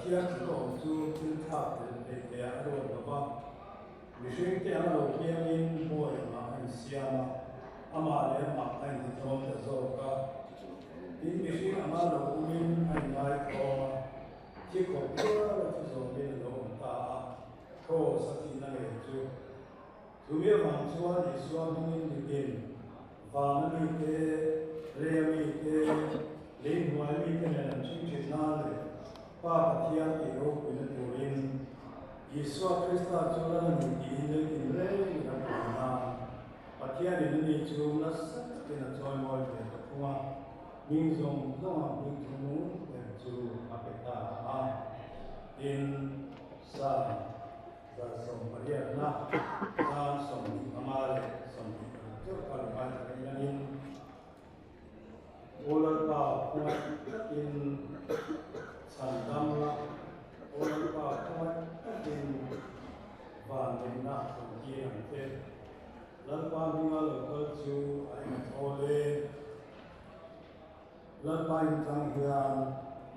Pathian thu awm chu thil thlak tel thei theiah a ruat lo va, mihringte anga lo piangin bawi angah a insiam a, amah leh amah a intitlawm ta zawk a. Tin, mihring anga lo awmin a inngaithawm a, thi khawp rual a thu zawmin a lo awm ta a, kraws a tihna ngei chu. Chumi avang chuan Isua hmingin mitin, vana mite, reia mite, lei hnuai mite nen an ṭhing ṭhin nan leh Pa Pathian tih ropuina turin Isua Krista chu lal a ni tiin leitin rengin a puan nan Pathianin ani chu nasa takin a chawimawi ve ta thung a, hming zawng zawnga hming thungnung ber chu a pe ta a. Tin, Psalm. 18 chang 25 leh 26 chauh kha lo ngaithla reng langin Aw Lalpa khawngaih takin chhan dam la, Aw Lalpa khawngaih takin vanneihna rawn tir ang che. Lalpa hminga lo kal chu a en thawl e. Lalpa intlang hian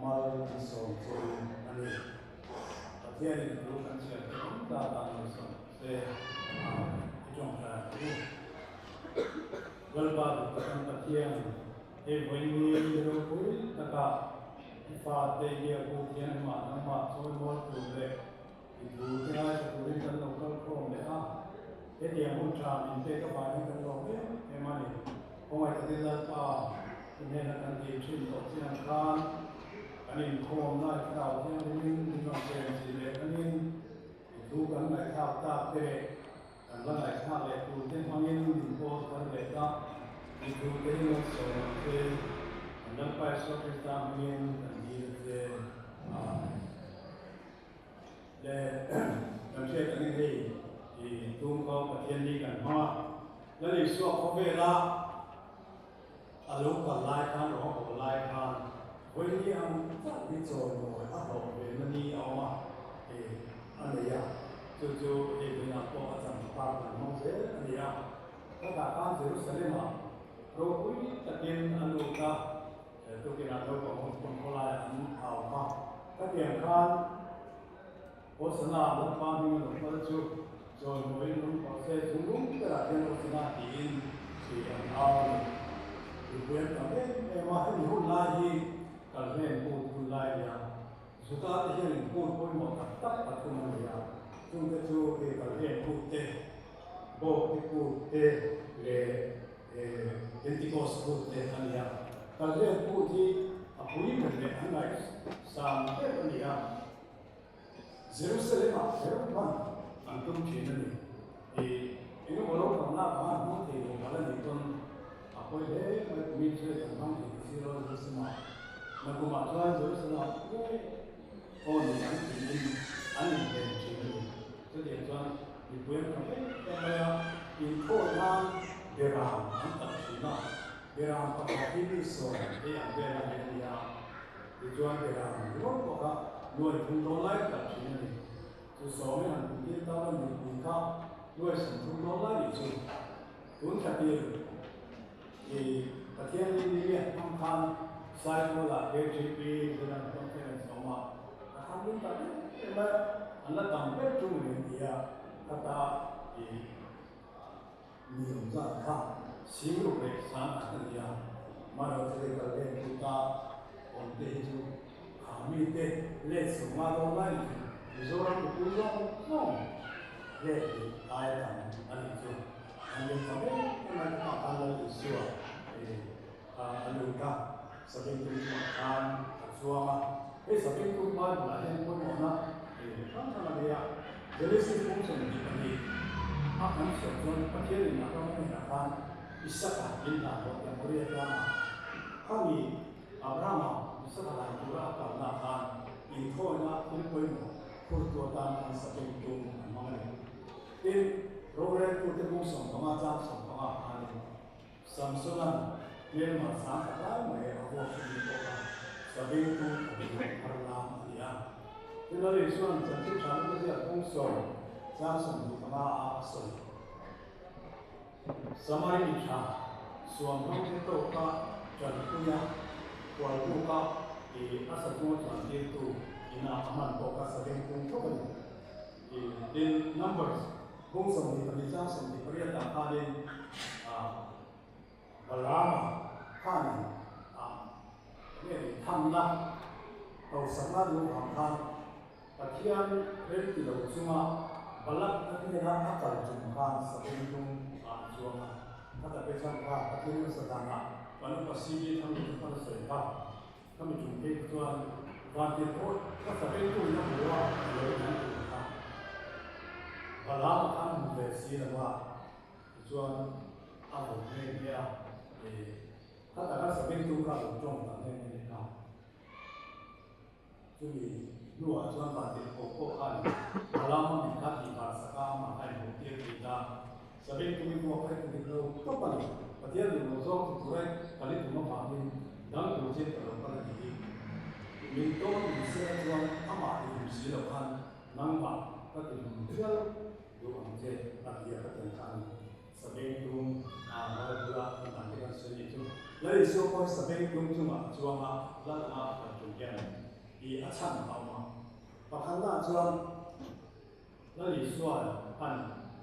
mal an sawm chu a ni. Pathianin thu kan chhiar te awm ta tan lo sawm se a i tawngtai ang u. Lalpa duh tak an Pathian, hei vawiin ni ropui takah i fate Biakbu thian mah nangmah chawimawi tur leh i thu te ngaithla turin kan lo kal khawm leh a, hetiang hun tha min pek avangin kan lawm em em a ni. Khawngaih takin Lalpa i hnena kan tih thin tawh chiang khan kan inkhawmna i thlarau thianghlimin min rawn chen chilh leh angin i thu kan ngaihthlak tak te leh kan la ngaihthlak leh tur te hmangin min pawl thar leh ta. I thu te hi rawn sawi ang che, kan Lalpa Isua Krista hmangin kan dil a che. Amen. Le kan hriat angin hei i tum kawng Pathian ni kan hmang a, Lal Isua khawvela a lo kal lai khan rawng a bawl lai khan vawi ang chauh hi chawimawi a hlawh ve na ni a awm a, i a nei a, chu chu hei vawiinah pawh a chan tha tak kan hmang zel a ni a. Khatah khan Jerusalem-ah ropui takin a lut a. Tukinah naupang ho chuan khawlaiah an au kha. Khatiang khan Hosana Lalpa hming a lo kal chu chawimawiin rawng pawh se chu lung berah hian Hosana tiin thli an au a ni. Mipui an tam em em a, hemi hun lai hi Kalhlen kut hun lai a ni a, Juda te hian in kut pawimawh tak tak pathum a nei a, chungte chu hei Kalhlen kut te, Bawkte kut te leh Pentecost kut te a ni a, Kalhlen kut hi a pui ber leh an ngaihsang ber a ni a, Jerusalem-ah kher hman an tum thin a ni. I engemaw lo kalna avanga an hmang thei lo mal a nih pawn a pawi hle mai, kumin chu hei kan hmang thei ta si lo Jerusalem-ah. Nakumah chuan Jerusalem-ah ngei aw ni an tiin an inven thin a ni. Chutiang chuan mipui an tam em em mai a, inkhawm nan beram an tam thin a, beram pakhat hi mi sawm hei ang vel a ni a ni a, tichuan beram ringawt pawh kha nuai thum dawn lai a tam thin a ni. Chu sawmin han kum tir tan a mipui kha nuai 30 dawn lai nih chu tun thla tir i Pathian ni ni lian hmang khan Saitualah KGP General Conference a awm a, a khan lung tak em em mai a, an la tam ber ṭung a ni an ti a, khata i mi awm zat kha sing ruk leh sang khat a ni a, amaherawhchu hei kal len kuta awm te hi chu kha mite let sawmnga dawn lai ni chu Mizoram mipui zawng zawng let leh aia tam a nih chu. An lem ta em em a, chutah khan Lal Isua a lut a, Sabeng tum chungah khan a chuang a. Hei Sabeng tum Bible-ah hian pawimawhna hrang hrang a nei a, Genesis bung 22 a kan chhiar chuan Pathianin Abrahama hnenah khan Isaka min hlan rawh tia Moria tlangah khami Abrahama Isaka hlan tura a kalnaah khan inthawina thil pawimawh phurtu atan khan Sabeng tum an hmang a ni. Tin, roreltute bung 15 chang 15 khanin Samsona'n hmelma sang khat lai mai a vuak chu min pawk a, Sabeng tum khat hi har lam a ni a. Tin, Lal Isua'n chanchin tha lutuk ziak bung 10 chang 25 ah a sawi. Samari mi tha suam hmang te tawka tanpuia kualbuka i a sa chunga chuan tirtu. ina a hman pawh kha sabengtung tho a ni. Tin, Numbers bung 22 chang 28 ah khanin Balaama khanin nge ni thamna hausakna duh vang khan Pathian remti lo chunga Balak a hnena a kal chung khan sabengtung ah a chuang a. Khata pe chuan kha Pathian hmasa danah kan upa CV Thangluta khan a sawi kha. Khami chung phei kha chuan vantirhkoh ka sabengtung in a hmu a ti lo in an tur kha Balaama khan hmu ve si lo a, tichuan a vawn nghe nghe a, khata khan sabengtung kha a lo tawng ta nghe nghe ni kha. Chumi hnuah chuan vantirhkoh pawh khan Balaama mit kha tihvar sak a, amah kha inhmuhtir thei ta. Sabengtung i vuak kha i ti dik lo tawp a ni. Pathian duh lo zawng ti tura kal i tum avangin dang tur chin ka lo kal a ni hi. Min tawn ni sela chuan amah ti hlum si lo khan nangmah ka ti hlum hial duh ang che a ti a ka tiang kha a ni. Sabengtung a ral bula kan dan te kan sawi nih chu Lal Isua pawh hi sabengtung chungah a chuang a, lal anga a kal tum hian i a chhan a awm a. Pakhatnaah chuan Lal Isua'n an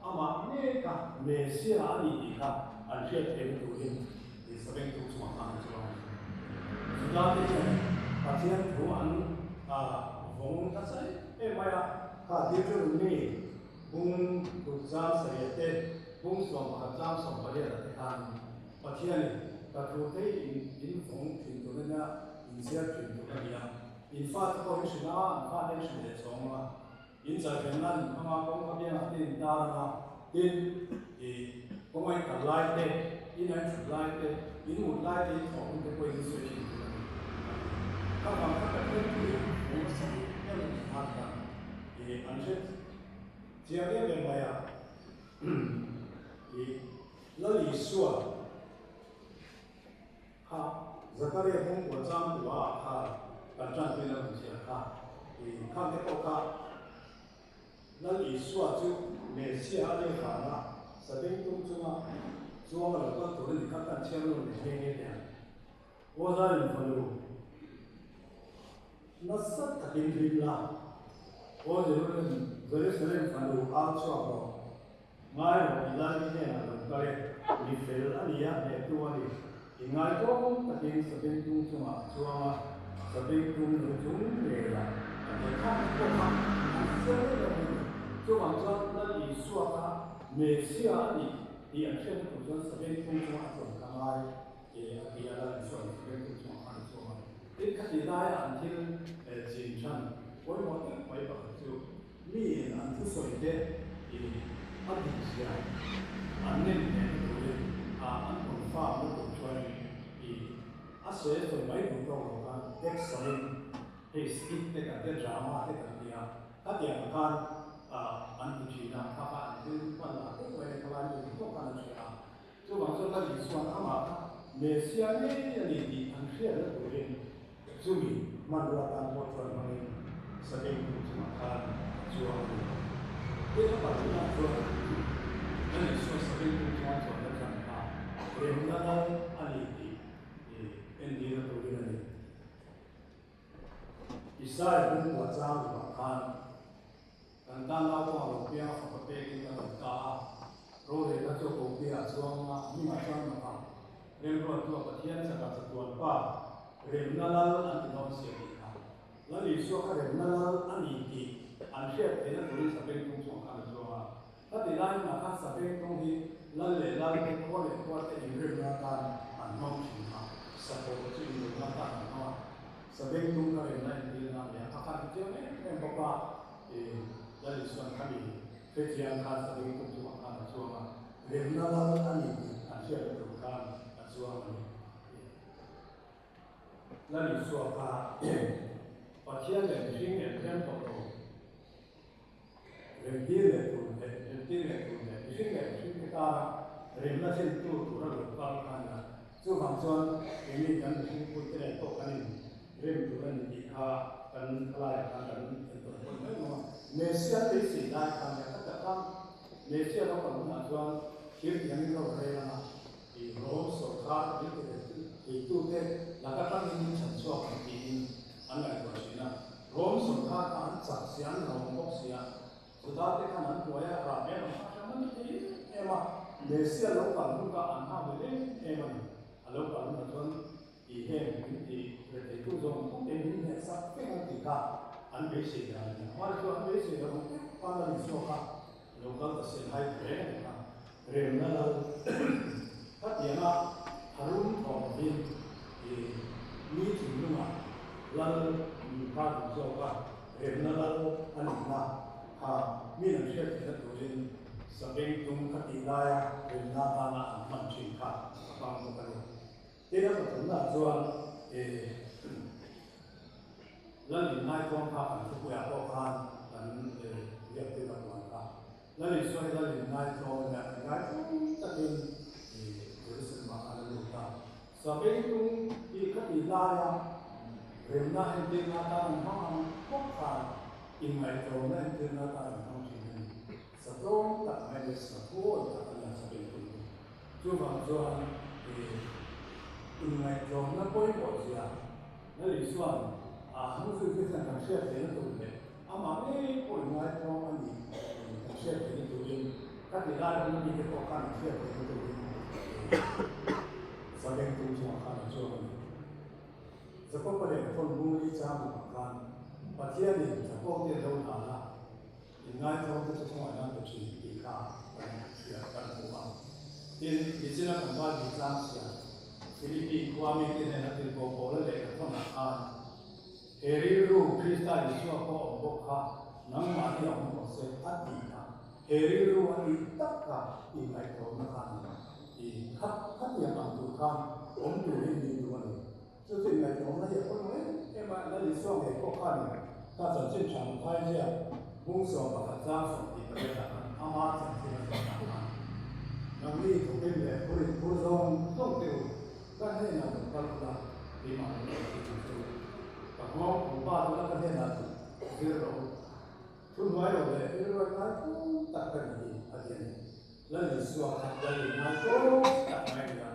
amah ngei kha Messiah a ni tih kha an hriat theihna turin i sabengtung chungah khan a chuang a ni. Juda te hian Pathian thu an vawng nasa em em mai a, kha Deuteronomy Bung kut zang sarih te, bung 11 chang 18 ah te khan Pathianin ka thu te hi in in vawng thin tur a nia, in ziar thin tur a nia. In fate pawh hi hrilh a, an fate an hrilh leh chhawng a, in zalven nan in hmang a, kawngka biangah te in tar ang a, tin i kawngaih kal lai te, in an thut lai te, in mut lai te, in thawh hun te pawhin in sawi thin tur a ni a ti. Kha vang kha Pathian thu hi an vawng nasa em em a ni kha khan i an hre Chiang em em mai a, i Lal Isua kha Zakaria hmungkua changkua ah kha kan tanpuina rawn chhiar kha, i khang te pawh kha Lal Isua chu Messiah a nih avanga sabengtung chunga chuang a lo kal tur a ni kha kan chhiar nawn leh nghe nghe teh ang. Aw Zion fanu, nasa takin hlim la. Aw Jerusalem, Jerusalem fanu, au chhuak rawh. Ngai rawh, i lal i hnenah lo kal e. Mi fel a ni a, hnehtu a ni. I ngaitawm takin sabengtung chungah a chuang a, sabengtung lo chung ngei a, a ti kha pawh kha an hre reng a ni. Chuvang chuan Lal Isua kha Messiah a ni tih an hriatna tur chuan sabengtung chungah a chuan ka ngai. Ti a ti a, Lal Isua in Sabengtung chungah khan a chuang a. Tin, khati laia an thil chin than pawimawh tak mai pakhat chu miin an thusawi te i a dik zia an nem hnehna turin a an confirm na tur chuan i a sawi a sawi mai duh tawk lo khan action in hei skit te kan tia drama te kan tia khatiang khan an ti thin a, kha kha an thil hman lah tawk mai a ni khalai mi duh tawk khan an hria a. Chuvang chuan Lal Isua'n amah kha Messiah ngei a ni tih an hriatna turin chumi hmanrua atan pawh chuan hmangin sabengtung chungah khan a chuang a ni. Tin, a pahnihnaah chuan Lal Isua sabengtung chunga chuanna chan kha remna lal a ni tih entirna turin a ni. Isaiah bungkua chang rukah khan Kan tan naupang lo piang a fapa pekin ka rawn ta a, rorelna chu a kopiah a chuang a, hmingah chuan maka remruattu a Pathian chakah chatuan pa remna lal an ti dawn sia tih kha. Lal Isua kha remna lal a ni tih an hriat theihna turin Sabengtung chungah khan a chuang a. Khati lai hunah khan Sabengtung hi lal leh lal te, khua leh khua te inremna atan an hmang thin kha. Sakawr chu inremna atan an hmang a, Sabengtung kha remna entirna a ni a, a khan chiang em em bawk a. I Lal Isua'n khami hrechiang khan sabengtung chungah khan a chuang a, remna lal a ni tih an hriatna tur khan a chuang a ni. Lal Isua kha Pathian leh mihring en rem tawh lo, remtir leh tur leh remtir leh tur leh mihring leh mihring te kara remna thlentu tura lo kal kha a ni a. Chuvang chuan keini kan mihring puite nen pawh kan in Rem tur a ni tih kha kan thalaiah khan kan entawn pawh ni mai lo a. Messia beisei lai khan nia ka tak a, Messia lo kal hunah chuan thir tiangin ro a rel ang a, i Rom sawrkar thil ti leh theitute laka tangin min chhan chhuak ang tiin an ngaihtuah thin a. Rom sawrkar. chak sia, an hlauhawm bawk sia. Juda te khan an hnuai a rah em an nghak hlauh nasa thei em em a, Messia lo kal hun kha an nghak ve em em a ni. A lo kal hunah chuan tih heng min ti retheitu zawng zawng te min hneh sak vek ang tih kha an beisei dan a ni. Amah chu an beisei lo ang deuh khan a inchhuak a, a lo kal ta sen hai ta reng a ni kha. Remna lal khatianga tharum thawh lovin i mi thinlungah lal min kha duh zawk a, remna lal a nihna kha min an hriat theihna turin sabeng tum kha tih laia remna atana an hman thin kha a hmang bawk a ni. Tin, a pathumnaah chuan i lal inngaitawm kha kan thupuiah pawh khan kan riaktir a puan kha. Lal Isua hi Lal inngaitawm a nia, inngaitawm takin i Jerusalem ah khan a lut a. Sabengtung hi khati laia remna entirna atan an hmang ang bawk khan inngaihtlawmna entirna atan an hmang thin a ni. Satlawm tak mai leh sathawi tak a nia Sabengtung hi. Chuvang chuan i inngaihtlawmna pawimawh zia Lal Isua'n a hmangzui te hian kan hriat theihna tur leh amah ngei pawh inngaitawm a ni tih kan hriat theihna turin ka ti lai hun mite pawh khan an hriat theihna turin Sabeng tum chungah khan an chuak a ni. Jakob-a leh Kathon Bungli chang bawkah khan Pathianin Jakob te a lo dan a, inngaitawm te chu khawngaih nan pe thin tih kha kan hriat kan hmu a. Tin, nichina kan Bible tlang chhia Philippi khua mite hnena tirhkoh Paula leh Kathon-ah khan, He rilru Krista Isua pawh awm bawk kha nangmahni a awm rawh se a ti kha. He rilru a nih tak kha inngaihtlawmna kha a ni. I khat khatiang ang tur khan awm turin min duh a ni. Chu chu inngaihtlawmna hi a pawimawh em em a, Lal Isua ngei pawh khanin ka chanchin tha Mathai ziak bung 11 chang 28 ah khan ama chanchin a sawi tak khan nangni thawkin leh phurin phur zawng zawng te u Ka hnenah rawn kal ula, keimah rawn kal tih ang che u. Ka nghawng kum pa chu la ka hnenah chu zir rawh u. Thu hnuai lo leh rilruai ngai tlawm tak ka nih hi a ti a ni. Lal Isua kha Lal in ngai tlawm tak mai a ni a.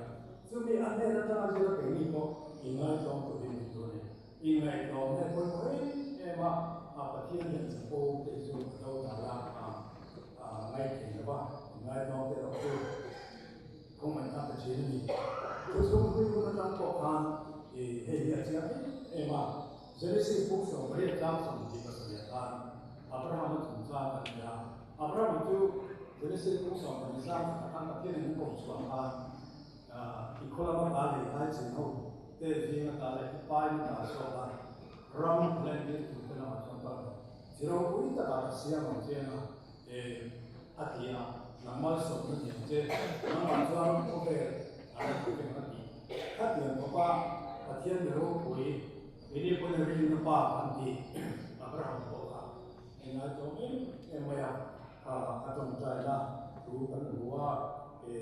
Chumi a hnen atanga zir a keini pawh inngai tlawm turin min duh a ni. Inngaihtlawm hi a pawimawh em em a, a Pathian hian chapo te hi chu a do dal a, a ngaih thei lo va, inngai tlawm te erawh chu Khawngaihna pe thin a ni. Thuthlung hlui hun atang pawh khan i hei hi a chiang em em a. Genesis buk 18 tlang 27 khan Abraham-a chungchang kan ni a. Abraham-a chu Genesis buk 12 tlang khatah khan Pathianin a kawm chhuah khan i khaw lama ta lei lai chin ho te zinga ta leh i paina ta zawk a ram a la entir tur te lamah chuan kal rawh. Chi ropui takah ka siam ang che anga e a ti a, nang malsawmna ni ang che, nangmah chuan khawvel a la duh vek a ti. Khatiang khawpa Pathian mi ropui, keini pawhin rinna pa kan ti, Abraham pawh kha engngai tlawm em em mai a, kha a tawngtaina thu kan hmu a, e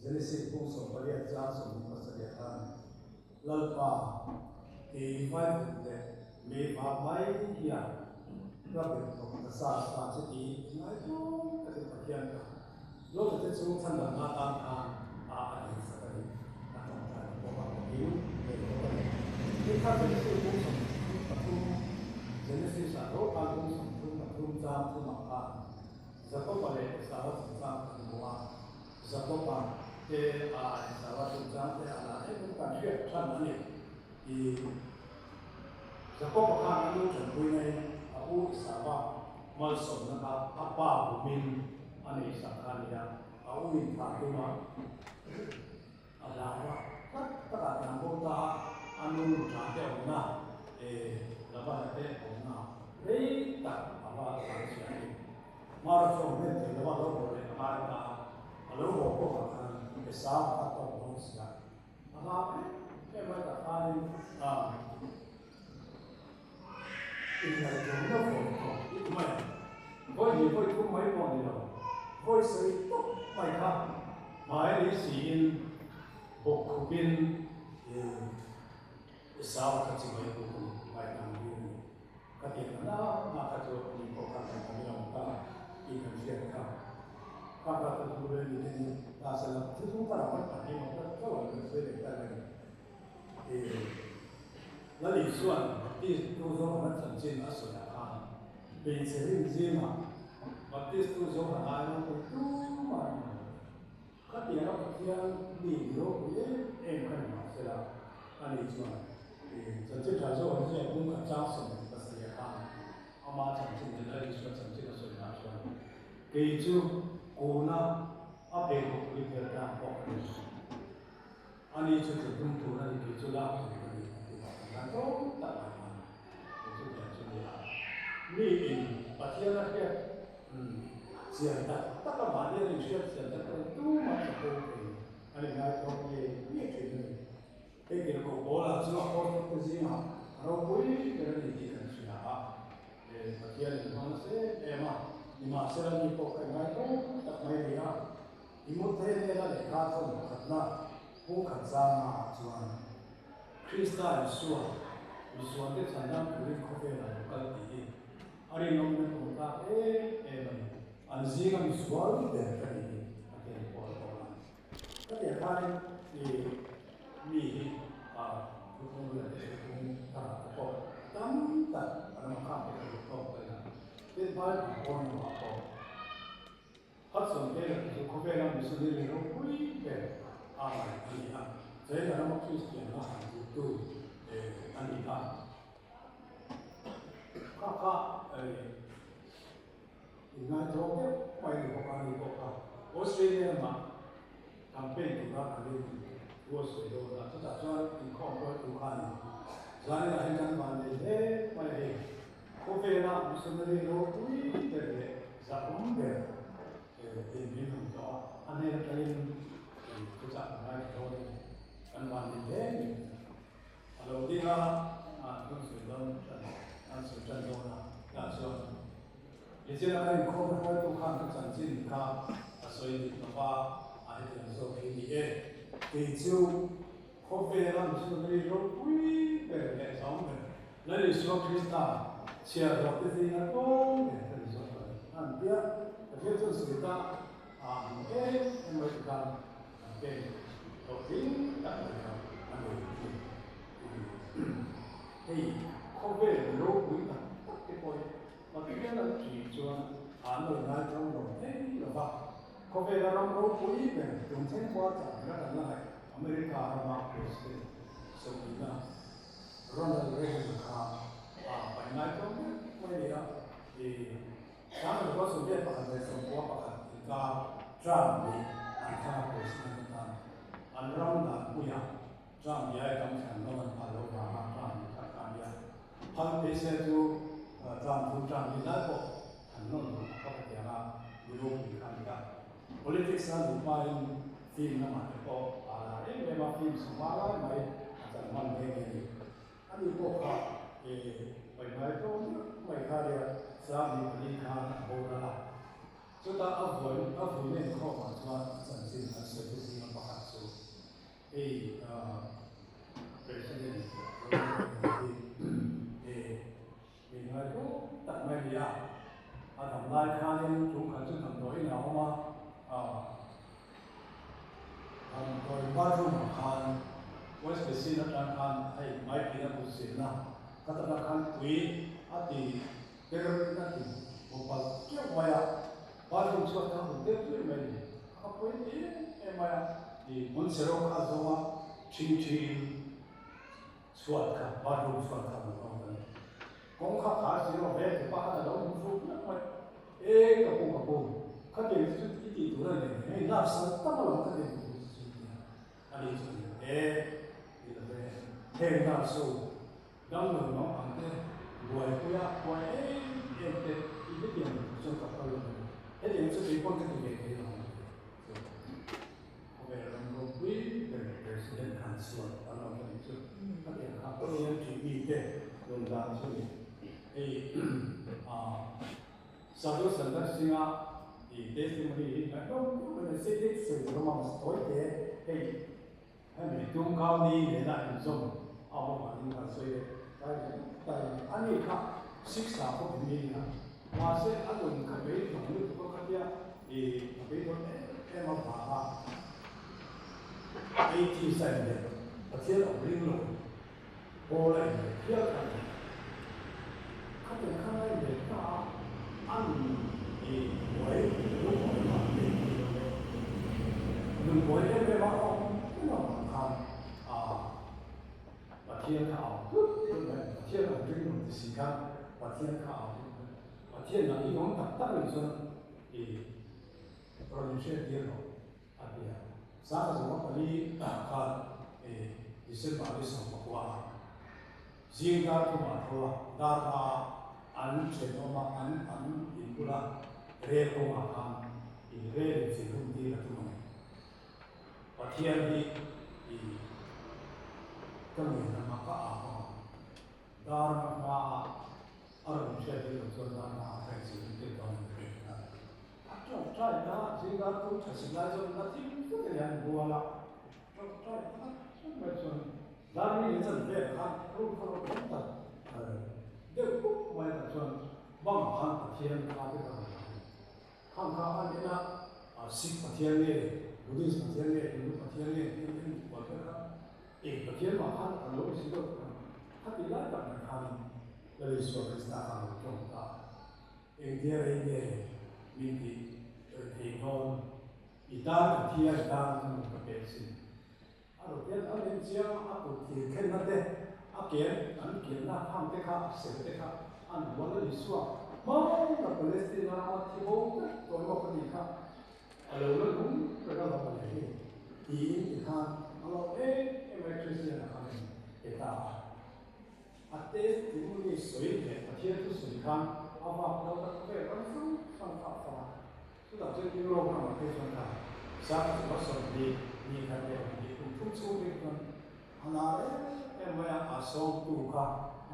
Genesis bung 18 chang 27 khan Lalpa, kei vaivut leh mei vak mai hian ka belh thawk ta sa sa che tiin ngaihtlawm takin Pathian ka Lawta te chu chhandamna atan khan a a insak a ni. A tawngtai na pawh a hlawhin ngei bawk a ni. Tin kha Genesis bung 33, Genesis ah tho khan bung 33 chang thumah khan Jakoba leh Esau-a chungchang kan hmu a. Jakoba te a Esau-a chungchang te a la em em kan hriat than a ni. I Jakoba khan a nu tanpui naiin a u Esau-a malsawmna kha a pa bumin a nei sak kha a ni a, a u inthah tuma a hlau a, hlat takah tlan bo ta a, a nu tha te awmna Labana te awmna rei tak a va tlan chhia a ni. Mara chu awm hnem thei lova lo haw leh a ngai ta a, a lo haw pawhah khan Esau kha a tawk dawn si a, a hlau em em mai tak khanin inngaihtlawmna vawi tawp i mai a, vawi hnih vawi thum mai pawh ni lo, vawi sawi tawp mai kha hmai lei siin bawk khupin Esau kha chi mai buk a ni, ngaihdan hi a ni. Ka ti ta na na kha chu ni pawh khan kan kan lo ta tih kan hriat kha. Kha kha chu thu reng ni ten ta se la thu thung thar ang kan hei mawt tlat tho ang kan sawi leh ta reng. Lal Isuan. Baptist tu Johana chanchin a sawi ah khan hmeichhe rin zingah Baptist tu Johana ai ropui tumah an awm lo. Khatianga Pathian mi ni ropui em em kha ni mah sela, ani chuan chanchin tha Johana ziak bung khat chang 17 ah khan ama chanchin leh Lal Isua chanchin a sawi hna chuan kei chu kuna a pheikhawk pui tel tan pawh ka ni lo. Ani chu tla tum tur a ni, kei chu lak tur ka ni a ti a, kan tlawm tak mai khan kei chu tiang chu ni a. Mi in Pathian a hriat chian tak tak a, mahni an inhriat chian tak tak in tumah chapo thei an inngaitlawm ngei ngei thin a ni. Hei tirhkoh Paula chu Apostle te zingah a ropui ber a ni tih kan hria a, Pathian in hmang nasa em em a, nimahsela mi pawh kha inngaitlawm tak mai a ni a. Timothe nena lehkha thawn pakhatna pungkhat zangah ah chuan Krista Isua misualte chhandam turin khawvelah lo kal tih hi a rinawmna tur tlak em em a ni. An zinga misual ber ka nih hi a ti a ni Paul pawh khan. Ka tih khanin i mi hi a thuthlung leh thuthlung tharah te pawh tam tak an awm a, khang te ka duh tawk ta ila. Tin, Bible pawn lamah pawh Hudson Taylor chu khawvela missionary ropui ber a ngaih a ni a, China rama Kristian la han duhtu a ni a. Kha kha inngaihtlawm deuh mai ni bawk a ni bawk a, Australia ramah campaign tura kan in thu a sawi dawn a, chutah chuan inkhawm rualtu khanin zaninah hian kan vannei hle mai a hei. Khawvela missionary ropui ber leh zahawm ber in min rawn tlawh a, a hnen atangin thuchah kan ngaithla dawn a ni. Kan vanni hle ni. A lo ding a, an sawi dawn tan, an sawi tan dawn a, tah chuan Nichina kan inkhawm hruaitu khan ka chanchin kha a sawi dik lo va, a hetiang zawk hi ni e. Kei chu khawvela missionary ropui ber leh zahawm ber Lal Isua Krista chhiar hlawh te zinga tlawm ber ka ni zawk a ni. An ti a, Pathian chuan sawi ta a hmu em em mai ti khan an pek hlawh tling tak mai kha a nei a ni. Hei khawvel ropui tak tak te pawh hi Pathian an ṭih chuan an lo ngaithlang lo thei lo va, khawvela ram ropui ber tun thleng pawha chak bera kan la ngaih America rama President sawmlina Ronald Reagan kha a pai ngai tlawm deuh mai a ni a, i Sanglo kua Soviet pakhat leh sawmkua pakhat inkar Trump nih an thlang a president atan an ram dan puia Trump iai kam thlan dawn an phal lo vanga Trump nih kha kha a nia. Phal phei se chu Trump chu Trump nih lai pawh thlan nawn duh a ka tiang a mi ropui kha a ni a. Politics a luh hmain film lamah te pawh a lar em em a, film sawma lai mai a chan hman nghe nghe a ni. Ani pawh kha paihmai tlawm deuh mai kha nia 2004 khan a boral a, chutah a vuai a vui na inkhawmah chuan a chanchin an sawi te zinga pakhat chu hei President Ronald Reagan hi Min ngaihtuah tak mai a ni a, a dam lai khanin tum khat chu damdawiin a awm a, damdawi bathroom ah khan wash basin atang khan hei maipin a kut silna kha takah khan tui a ti per in a ti bawpal teuh mai a, bathroom chhuat kha a hmu deuh deuh mai a ni, a pawi em em mai a, hmun chhe ro kha a zawng a, ṭhing ṭhingin. Chhuat kha, bathroom chhuat kha kan hmang ta ni. Kawng kha khar si lo ve, tupa khan a lo hmu fuk hlek mai. E ka pu ka pu, khatiang chu i tih tur a ni leh hei lak sal tak alawm khatiang chu chu chu ti a. Ani chuan e ti lo ve, heng lak su, damlo naupang te, buaipui a, buai em em te i hetiang tur chuan ka phal lo a ni. Hetiang chu kei pawn ka ti ve thei lo ang a ti. Khawvel ram ropui ber President khan sual an awm a nih chu. Ka tiang kha Pathian ṭih mite rawn dan chu ni. Hei Sadhu Sundar Singh-a i testimony hi ngaihnawm deuh a ni. Sei deuh sawi tur awm a, mahse tawi te hei hemi tumkau ni nena inzawm a awm avangin kan sawi leh tlai leh tlai a ni. Ani kha Sikh sakhaw be mi a ni a, mahse a nun kha beidawng lutuk a khatia i a beidawn em em avanga atheist a inneih, Pathian awm ring lo pawl a inneih hial kha a ni. Pathian an ring lo ti si khan Pathian kha a au Pathian nang i awm tak tak nih chuan i rawn inhriat tir rawh a ti a. Sangha zawma pali khan i December ni 14 ah zing dar thumah tho a, dar hma ah an thenawm a, an an inbula rel kawngah khan i rel inchilh hun tir a tum a ni. Pathian hi i ka ngen anga ka au ang. Dar nga hma a a rawn hriat hi lo chuan dar nga a hriat zir tir dawn a ni ve a. A tawngtai na zing dar tum tha si lai chuan la thim vek a ni an bual a. Tawngtai na chuan mai chuan dar mi in chan vel khan room kha rawn awm ta deuh pup mai ta chuan bangah khan Pathian kha te ka rawn lang a ni. Khang kha an en a, Sikh Pathian nge, Buddhist Pathian nge, Hindu Pathian nge tih an en kual vel kha eng Pathian mah khan a lo insi deuh thung a. Khati lai tak mai khanin Lal Isua Krista kha a lo tawng ta a. Engtia rei nge min tih rei thei dawn? I tan ka thi a, i tan ka nun ka pek sin. A rawn pian an en chiang a, a kut thir khenna te, a ken an kianna khang te kha, a ser te kha an hual a Isua hmang a Palestina rama thi bo vek tawh emaw ka tih kha a lo la nung reng a lo a leh hi tiin tikhan a lo em em mai Kristian a khan in pe ta a. A testimony sawi leh Pathian thu sawi khan a vak lo tak vel ram hrang hrang kha a fang a. Chutah chuan Europe ramah phei chuan kha Sangha 20 ni khat leh ni kum thum chhung phei chuan a lar em em mai a, a sawmtu kha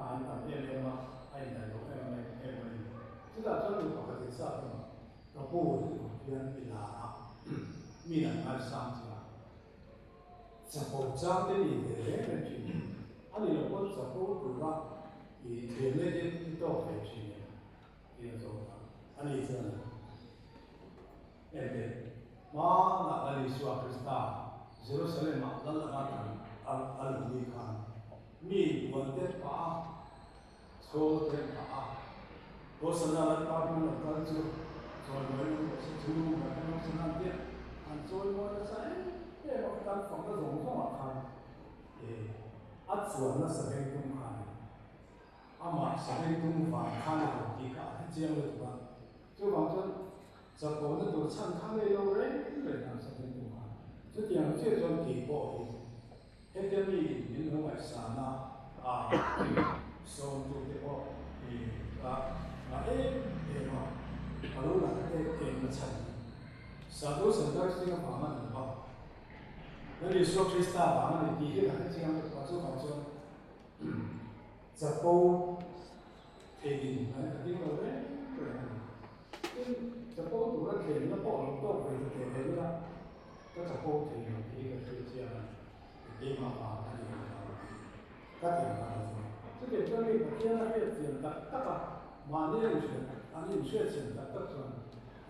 a an tam em em a, a indaih lo em em em a ni. Chutah chuan mi pakhat in sa thung a, ka pu heti khawp hian i lar a, mi an ngaisang che a, chapo chang te ni ve reng reng thin a ni lo pawn chapo tura i thlemna te i tawk ve thin em? Tih a zawt a, ani chuan Ente, hmanah Lal Isua Krista Jerusalem-ah Lal anga kan a luh ni khan mi buan te pah a, chhawl te pah a, Hosanna Lalpa hming lo kal chu chawimawi awm rawh se, chhung kan hming Hosanna an tia, an chawimawi nasa em em a, kan fakna zawng zawngah khan a chuanna sabeng tum kha a ni. Amah sawi tum vang khan a lo tih kha a hre chiang lutuk a, chuvang chuan chakawhna tur chhan kha ngei lo reng reng a sawi tum kha. Chutiang chiah chuan kei pawh hi hetia mi min lo ngaihsan a, a sawmtu te pawh hi ka ngah em em a, ka lo la em em na chhan hi Sadhu Sundar Singh avang a ni lo va, Lal Isua Krista vang a ni tih hi ka hre chiang lutuk a, chuvang chuan Chapo thei din hmai ka ding lo reng reng a ni. Tin, chapo tura thlenna pawh lo tawk ve ta teh reng ila, ka chapo thei lo tih hi ka hriat chiang a ni. Keimah vang a ni lo vang tih ka ti ang a chuan. Chutiang chuan mi Pathian a hriat chian tak tak a, mahni a inhriat an inhriat chian tak tak chuan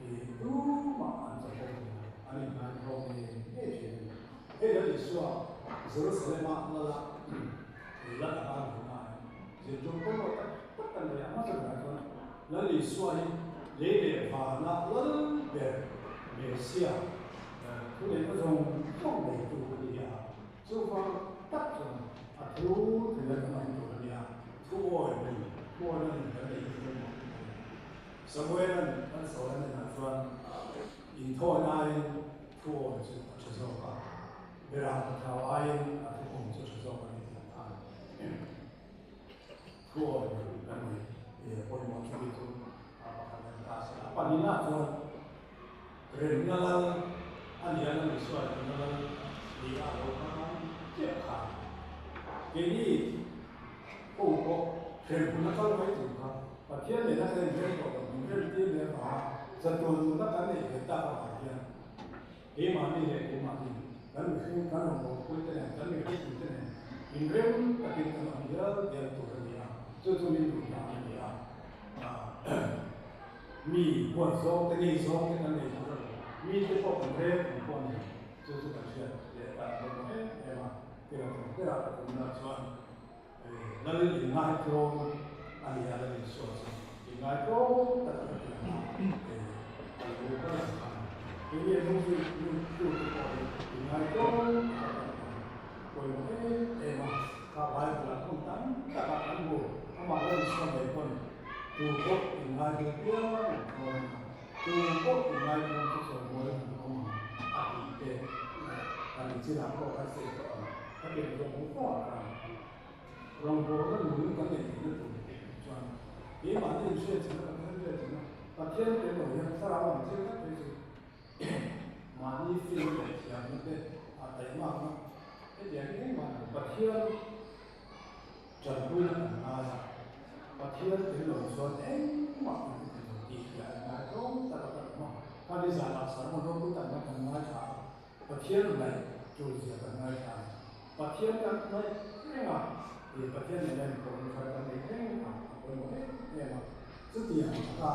i tumah an chapo thei lo, an inngaihtlawm ngei ngei thin a ni. Hei Lal Isua Jerusalem-a lala lal anga a luhna a ni. Zirtur pawimawh tak tak kan nei a, hmasa berah chuan Lal Isua hi lei leh vana lal ber Messiah thu neihna zawng zawng neitu a ni a, chuvang tak chuan a thu thei a kan awm tur a ni a, thu awi nun, thu awina nun kan neih hi pawimawh a ni. Samuel-a'n kan sawi a hnenah chuan inthawina aiin thu awi chu a tha zawk a, berah ka thau aiin a thu awm chu a tha zawk a ni tih ang khan thu awi kan nei pawimawh chu ni chu a pakhat an ta a si. A pahnihna chuan remna lal a nia lal Isua remna lal ni a lo hmang chiah khan keini ho pawh hremhmun a kal mai tur kha Pathian nena kan inrem tawh loh min rem tir leh avanga chatuan nunna kan neih ve tak avang hian Keimahni leh keimahni, kan mihring, kan rawngbawlpui te nen, kan mihringpui te nen inrem takin kan awm dial dial tur a ni a, chu chu min duh dan a ni a. Mi huat zawng te, ngei zawng te kan nei tur a ni. Mite pawh kan rel ang pawh a ni, chu chu kan hriat leh dan pawimawh em em a. Tira thawk berah ka tumna chuan Lal inngaihtlawm a ni a, Lal Isua chu inngaihtlawm tak a ti ang a, a lo kal ang khan keini a hnung zui tu te pawh hi inngaihtlawm tak a kan awm pawimawh em em a. Kha Bible-ah hmun tam takah kan hmu. Amah la Isua ngei pawn tu pawh inngaidawm piang an awm ang a, tu pawh inngaidawm chu chawimawi an awm ang a tih te kan chinah pawh kan sawi tawh ang. Khatiang zawng hmu fo ah khan rawngbawlna nung kan neih theihna tur chuan keimahni inhriatchhana Pathian hriatchhana Pathian tel lo hian thlarau ang thil vek phei chu Mahni fim leh thiamna te a taihmakna hetiang hi engmah ni lo. Pathian tanpuina kan ngai a, Pathian tel lo chuan engmah kan ti thei lo tih hi a inngai tlawm tak a kan awm a. Kha ni zanah sermon ropui tak mai kan ngaithla a, Pathian ngaih tul zia kan ngaithla a ni. Pathian kan ngaih reng a, ih Pathian nena inkawmna thar kan nei reng a, a pawimawh em em a. Chutiang taka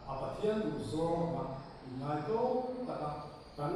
a Pathian duhzawng anga inngai tlawm taka kan.